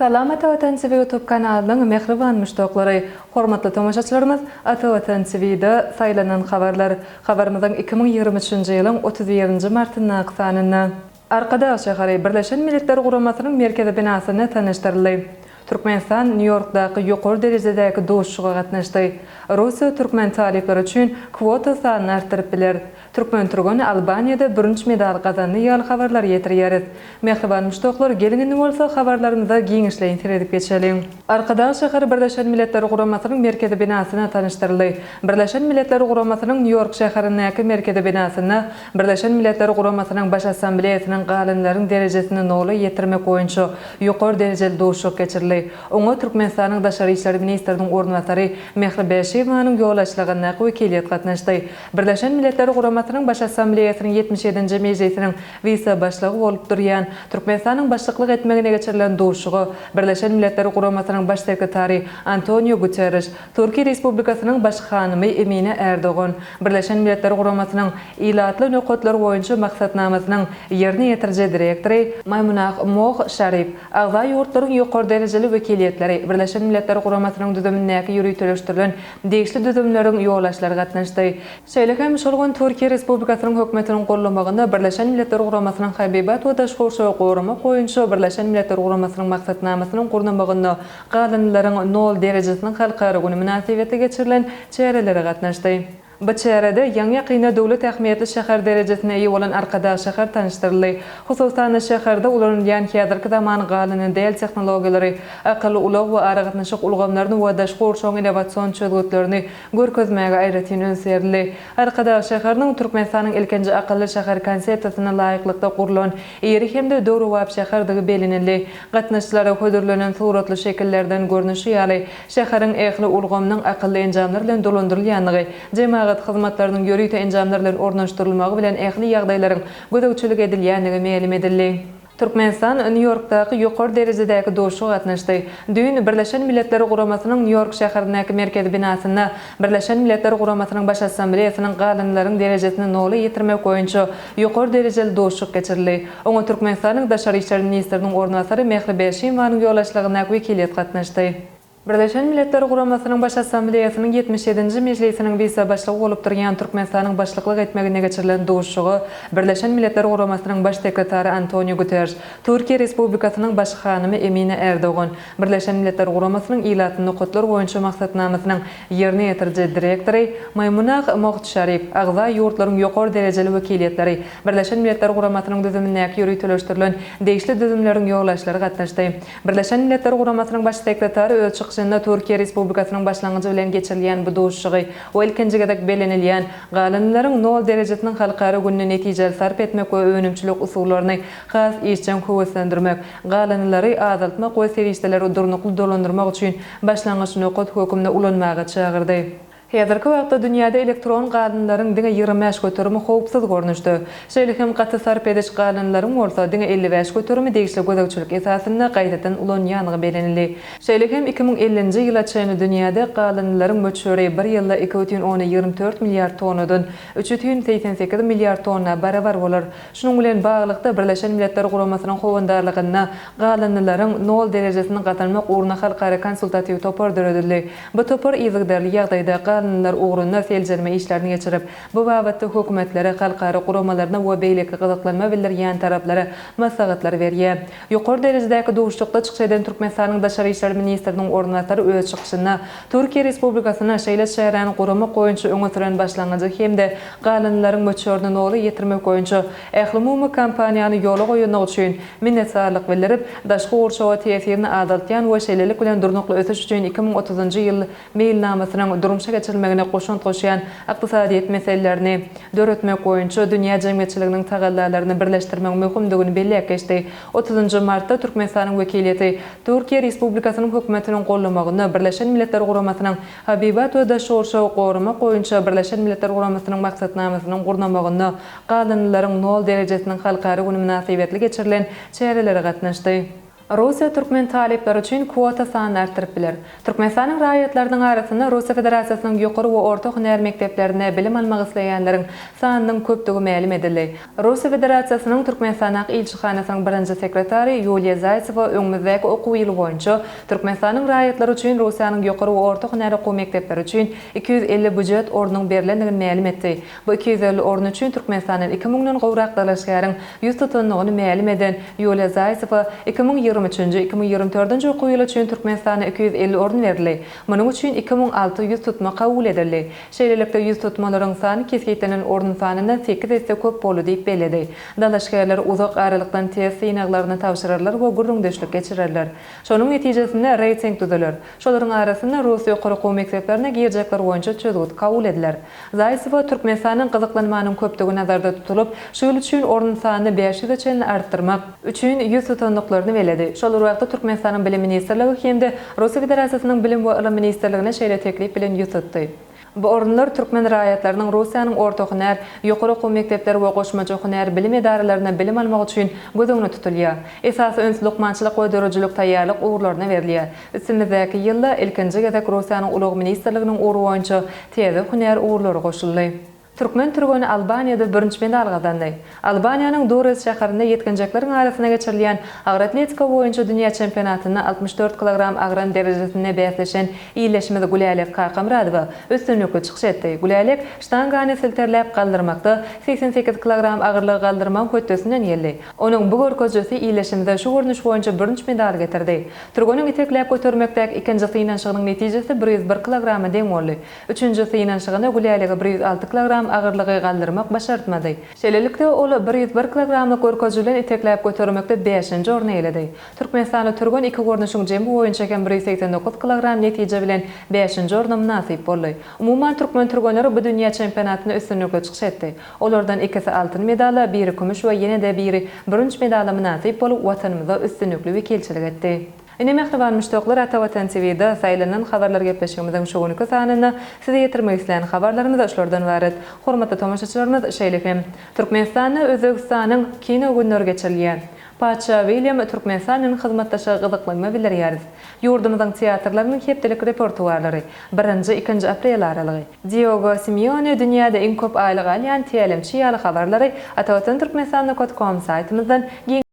Salam Ata Watan TV YouTube kanalynyň mähriban muşdaklary! Hormatly tomaşaçylarymyz Ata Watan TV-da saýlanan habarlar. Habarymyzyň 2023-nji ýylyň 31-nji martyndaky sanynda. Arkadag şäheri Birleşen Milletler Guramasynyň merkezi binasynda tanyşdyryldy. Türkmenistan Nýu-Ýorkdaky ýokary derejedäki duşuşyga gatnaşdy. Russiýa türkmen talyplary üçin kwota sanyny artdyryp biler. Türkmen türgeni Albaniýada bürünç medal gazandy ýaly habarlary ýetirýäris. Mähriban muşdaklar, geliň indi bolsa habarlarymyza giňişleýin seredip geçeliň. Arkadag şäheri Birleşen Milletler Guramasynyň merkezi binasyna tanyşdyryldy. Birleşen Milletler Guramasynyň Nýu-Ýork şäherindäki merkezi binasynda Birleşen Milletler Guramasynyň Baş Assambleýasynyň galynlaryň derejesini nola ýetirmek boýunça ýokary derejeli duşuşyk geçirildi. Oňa Türkmenistanyň daşary işler ministriniň orunbasary Mähri Bäşiýewanyň ýolbaşçylygyndaky wekiliýet gatnaşdy. Birleşen Milletler Guramasynyň Baş Assambleýasynyň 77-nji mejlisiniň wise-başlygy bolup durýan Türkmenistanyň başlyklyk etmeginde geçirilen duşuşyga Birleşen Milletler Guramasynyň Baş sekretary Antoniu Guterriş, Türkiýe Respublikasynyň Baş hanymy Emine Ärdogan, Birleşen Milletler Guramasynyň Ilatly nokatlar boýunça maksatnamasynyň ýerine ýetiriji direktory Maýmunah Moh Şarif, agza ýurtlaryň ýokary derejeli wekiliýetleri, Birleşen Milletler Guramasynyň düzümindäki ýöriteleşdirilen degişli düzümleriň ýolbaşçylary gatnaşdy. Şeýle hem şol gün Türkiýe Respublikasynyň Hökümetiniň gollamagynda Birleşen Milletler Guramasynyň Habibat we daşky gurşawy goramak boýunça Birleşen Milletler Guramasynyň Maksatnamasynyň gurnamagynda Galyndylaryň nol derejesiniň halkara güni mynasybetli geçirilen çärelere gatnaşdy. Bu çärede ýaňy-ýakynda döwlet ähmiýetli şäher derejesine eýe bolan Arkadag şäheri tanyşdyryldy. Hususan-da, şäherde ulanylýan häzirki zaman galyndy däl tehnologiýalary, akylly ulag we aragatnaşyk ulgamlaryny we daşky gurşawyň innowasion çözgütlerini görkezmäge aýratyn üns berildi. Arkadag şäheriniň Türkmenistanyň ilkinji akylly şäher konsepsiýasyna laýyklykda gurlan iri hem-de döwrebap şäherdigi bellenildi. Gatnaşyjylara hödürlenen suratly şekillerden görnüşi ýaly, şäheriň ähli ulgamynyň akylly enjamlar bilen dolandyrylýandygy, jemagat hyzmatlarynyň ýörite enjamlar bilen ornaşdyrylmagy bilen ähli ýagdaýlaryň gözegçilik edilýändigi mälim edildi. Türkmenistan Nýu-Ýorkdaky ýokary derejedäki duşuşyga gatnaşdy. Düýn Birleşen Milletler Guramasynyň Nýu-Ýork şäherindäki merkezi binasynda Birleşen Milletler Guramasynyň Baş Assambleýasynyň galyndylaryň derejesini nola ýetirmek boýunça ýokary derejeli duşuşyk geçirildi. Oňa Türkmenistanyň daşary işler ministriniň orunbasary Mähri Bäşimowanyň ýolbaşçylygyndaky wekiliýet gatnaşdy. Birleşen Milletler Guramasynyň Baş Assambleýasynyň 77-nji mejlisiniň wise-başlygy bolup durýan Türkmenistanyň başlyklyk etmeginde geçirilen duşuşyga Birleşen Milletler Guramasynyň Baş sekretary Antoniu Guterş, Türkiýe Respublikasynyň Baş hanymy Emine Ärdogan, Birleşen Milletler Guramasynyň Ilatly nokatlar boýunça maksatnamasynyň Ýerine ýetiriji direktory Maýmunah Mohd Şarif, agza ýurtlaryň ýokary derejeli wekiliýetleri, Birleşen Milletler Guramasynyň düzümindäki ýöriteleşdirilen degişli düzümleriň ýolbaşçylary gatnaşdy. Birleşen Milletler Guramasynyň Baş sekretary öz çykyşynda Türkiýe Respublikasynyň başlangyjy bilen geçirilýän bu duşuşygy we ilkinji gezek bellenilýän Galyndylaryň nol derejesiniň halkara gününi netijeli sarp etmek we önümçilik usullaryny has işjeň höweslendirmek, galyndylary azaltmak we serişdeleri durnukly dolandyrmak üçin başlangyç nokat höküminde ulanmaga çagyrdy. Häzirki wagtda dünýäde elektron galyndylaryň diňe 25 göterimi howpsuz görnüşde, şeýle hem gaty sarp ediş galyndylaryň bolsa diňe 55 göterimi degişli gözegçilik esasynda gaýtadan ulanýandygy bellenildi. Şeýle hem 2050-nji ýyla çenli dünýäde galyndylaryň möçberi bir ýylda 2,24 milliard tonnadan 3,88 milliard tonna barabar bolar. Şunuň bilen baglylykda, Birleşen Milletler Guramasynyň howandarlygynda galyndylaryň nol derejesini gazanmak ugrunda halkara konsultatiw topar döredildi. Bu topar yzygiderli ýagdaýda galyndylar ugrunda seljerme işlerini geçirip, bu babatda hökümetlere, halkara guramalaryna we beýleki gyzyklanma bildirýän taraplara maslahatlar berýär. Ýokary derejedäki duşuşykda çykyş eden Türkmenistanyň daşary işler ministriniň orunbasary öz çykyşynda Türkiýe Respublikasyna şeýle çäräni guramak boýunça öňe süren başlangyjy hem-de galyndylaryň möçberini nola ýetirmek boýunça ählumumy kampaniýany ýola goýandygy üçin minnetdarlyk bildirip, daşky gurşawa täsirini azaltýan we şeýlelik bilen Durnukly ösüş üçin 2030-njy ýyl meýilnamasynyň durmuşa geçirilmegine goşant goşýan ykdysadyýet meselelerini döretmek boýunça dünýä jemgyýetçiliginiň tagallalaryny birleşdirmegiň möhümdigini belläp geçdi. Otuzynjy martda Türkmenistanyň wekiliýeti Türkiýe Respublikasynyň Hökümetiniň gollamagynda Birleşen Milletler Guramasynyň Habibat we daşky gurşawy goramak boýunça Birleşen Milletler Guramasynyň Maksatnamasynyň gurnamagynda Galyndylaryň nol derejesiniň halkara güni mynasybetli geçirilen çärelere gatnaşdy. Russiýa türkmen talyplary üçin kwota sanyny artdyryp biler. Türkmenistanyň raýatlarynyň arasynda Russiýa Federasiýasynyň ýokary we orta hünär mekdeplerinde bilim almak isleýänleriň sanynyň köpdügi mälim edildi. Russiýa Federasiýasynyň Türkmenistandaky ilçihanasynyň birinji sekretary Ýuliýa Zaýtsewa öňümizdäki okuw ýyly boýunça Türkmenistanyň raýatlary üçin Russiýanyň ýokary we orta hünär okuw mekdepleri üçin 250 býujet ornunyň berlendigini mälim etdi. Bu 250 orun üçin Türkmenistandan iki müňden gowrak dalaşgäriň ýüz tutandygyny mälim eden Ýuliýa Zaýtsewa, 2023-nji, 2024-nji okuw ýyly üçin Türkmenistanda 250 orun berildi. Munuň üçin 2006 ýüz tutma kabul edildi. Şeýlelikde, ýüz tutmalaryň sany kesgitlenen orun sanyndan sekiz esse köp boldy diýip belledi. Dalaşgärler uzak aralykdan test synaglaryny tabşyrarlar we gürrüňdeşlik geçirerler. Şonuň netijesinde reýting düzüler. Şolaryň arasynda rus ýokary okuw mekdeplerine girjekler boýunça çözgüt kabul ediler. Zaýsewa Türkmenistanyň gyzyklanmanyň köpdügi nazarda tutulyp, şu ýyl üçin orun sanyny 500-e çenli artdyrmak üçin ýüz tutandyklaryny belledi. Şol bir wagtda Türkmenistanyň Bilim ministrligi hem-de Russiýa Federasiýasynyň Bilim we ylym ministrligine şeýle teklip bilen ýüz tutdy. Bu orunlar türkmen raýatlarynyň Russiýanyň orta hünär, ýokary okuw mekdepleri we goşmaça hünär bilim edaralarynda bilim almagy üçin göz öňünde tutulýar. Esasy üns lukmançylyk we döredijilik taýýarlyk ugurlaryna berilýär. Üstümizdäki ýylda ilkinji gezek Russiýanyň Ulag ministrliginiň ugry boýunça täze hünär ugurlary goşuldy. Türkmen türgeni Albaniýada bürünç medal gazandy. Albaniýanyň Durres şäherinde ýetginjekleriň arasynda geçirilýän agyr atletika boýunça dünýä çempionatynda 64 kilogram agram derejesinde bäsleşen ildeşimiz Gülälek Kakamyradowa üstünlikli çykyş etdi. Gülälek ştangany silterläp galdyrmakda 88 kilogram agyrlygy galdyrmagyň hötdesinden geldi. Onuň bu görkezijisi ildeşimize şu görnüş boýunça bürünç medal getirdi. Türgeniň itekläp götermekdäki ikinji synanyşygynyň netijesi 101 kilograma deň boldy. Üçünji synanyşygynda Gülälege 106 kilogram agyrlygy galdyrmak başartmady. Şeýlelikde, ol 101 kilogramlyk görkeziji bilen itekläp götermekde bäşinji orny eýeledi. Türkmenistanly türgen iki görnüşiň jemi boýunça hem 189 kilogram netije bilen bäşinji orna mynasyp boldy. Umuman, türkmen türgenleri bu dünýä çempionatynda üstünlikli çykyş etdi. Olardan ikisi altyn medala, biri kümüş we ýene-de biri bürünç medala mynasyp bolup, Watanymyza üstünlikli wekilçilik etdi. Ine, mähriban muşdaklar, Ata Watan TVda saýlanan habarlar gepleşigimiziň şu günki sanynda size ýetirmek islän habarlarymyz şulardan ybarat. Hormatly tomaşaçylarymyz, şeýle hem, Türkmenistanda Özbegistanyň kino günleri geçirilýär. Patyşa Wilýam Türkmenistan bilen hyzmatdaşlyga gyzyklanma bildirýäris. Ýurdumyzyň teatrlarynyň hepdelik repertuarlary, birinji, ikinji aprel aralygy. Diogo Simeone dünýäde iň köp aýlyk alýan tälimçi ýaly habarlary Atavatan Türkmenistan nokat kom saýtymyzdan giň.